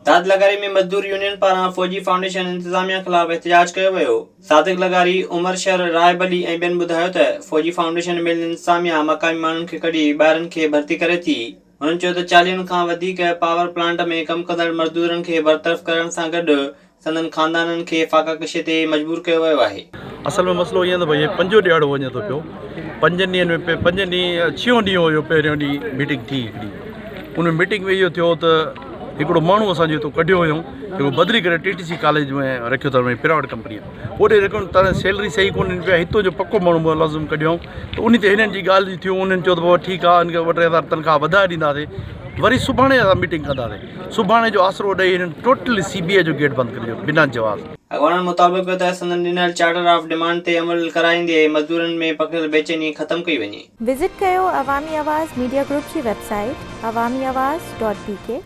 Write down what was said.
داد لغاري ۾ مزدور يونين پاران فوجي فائونڊيشن انتظاميا خلاف احتجاج ڪيو ويو. صادق لغاري، عمر شر، راهب علي ۽ ٻين ٻڌايو ته فوجي فائونڊيشن مل انتظاميا مقامي ماڻهن کي ڪڍي ٻاهرن کي ڀرتي ڪري ٿي. هنن چيو ته چاليهن کان وڌيڪ پاور پلانٽ ۾ ڪم ڪندڙ مزدورن کي برطرف ڪرڻ سان گڏ سندن خاندانن کي فاقه ڪشي تي مجبور ڪيو ويو آهي. اصل ۾ مسئلو ائين ته ڀئي هي پنجون ڏهاڙو وڃي ٿو پيو پنجن ڏينهن ۾ پنجن ڏينهن ڇهون ڏينهن هيو پهريون ڏينهن ميٽنگ ٿي هڪڙي ان ميٽنگ ۾ اهو ٿيو ته هڪڙو ماڻهو اسان جو هتو ڪڍيو هيو جيڪو بدلي ڪري ٽي ٽي سي ڪاليج ۾ رکيو اٿن پرائيويٽ ڪمپني اوڏي رکيو ته سيلري صحيح ڪونه ڏين پيا هتو جو پڪو ماڻهو ملازم ڪڍيو ته ان تي هنن جي ڳالهه ٿيون انهن چيو ته بابا ٺيڪ آهي ان کي ٻه 3000 تنخواهه وڌائي ڏينداسين وري سڀاڻي اسان ميٽنگ ڪنداسين سڀاڻي جو آسرو ڏئي هنن ٽوٽلي سي بي اي جو گيٽ بند ڪري ڇڏيو بنا جواز. اڳواڻن مطالبو ڪيو ته سندن ڏنل چارٽر آف ڊمانڊ تي عمل ڪرائيندي مزدورن ۾ پکڙيل بيچيني ختم ڪئي وڃي. وزٽ ڪيو عوامي آواز ميڊيا گروپ جي website Awami Awaz dot B K.